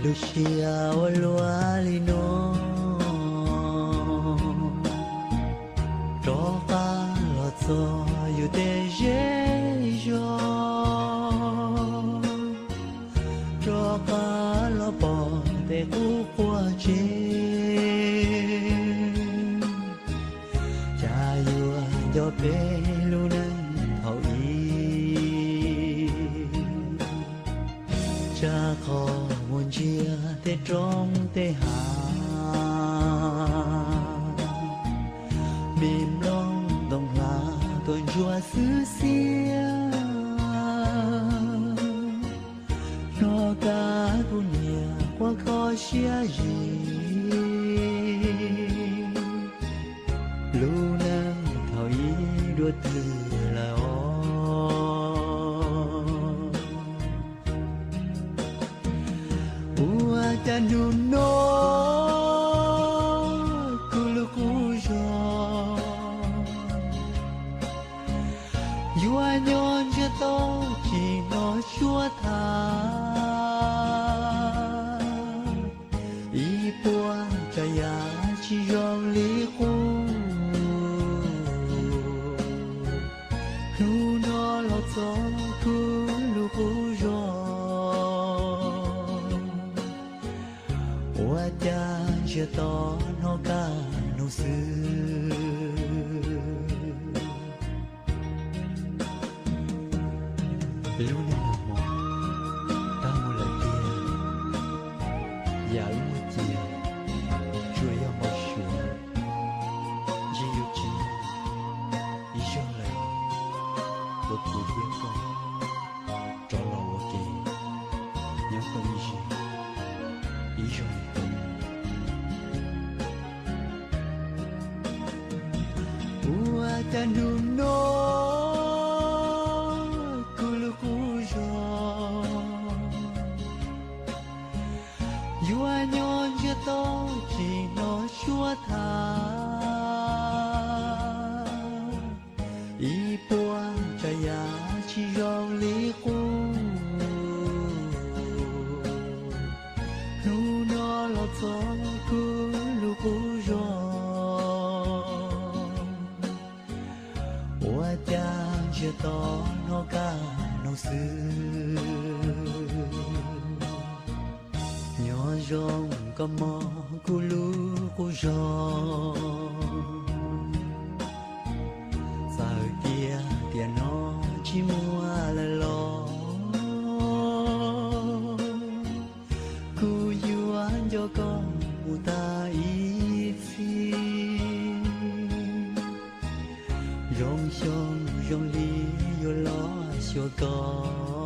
Lub siab ua luaj li no, rov qab los txog yus tej zej zog, rov qab los pom tej qub quas tsev. Cas yuav nco peb lub neej thaum ub, tsam qhov mus ntsia tej roob tej hav, me nplooj ntoo hlav tuaj ntsuab xwb xiab. Hnov kab kuv niam quaj kho siab zim, lub neej thaum ub dua twg lawm os. Ua cas hnub no kuv lub qub zog yuav nyob ntsiag to tsis hnov suab tham, ib puas tsav yam tsis zoo li qub. Hnub no los txog kuv lub qub zog, ua cas ntsiag to hnov kab nug xwb. Lub neej nag hmo tag mus lawm tiag, yam wb muaj cia tsuas yog npau suav, ntshe yuav tsis muaj ib zaug lawm uas kuv thiab koj rov los ua ke nyob tau ib zaug, ib zaug li ko. Ua cas hnub no kuv lub qub zog yuav nyob ntsiag to tsis hnov suab tham, ib puas tsav yam tsis zoo li qub. Hnub no los txog kuv lub qub zog, ua cas ntsiag to hnov kab nug xwb. Nyob zoo koj mog kuv lub qub zog, txawm tias tiam no tsis muaj lawm los kuv yuav nco koj mus tag ib txhis. Zoo xyoo zoo li yuav los xyuas koj.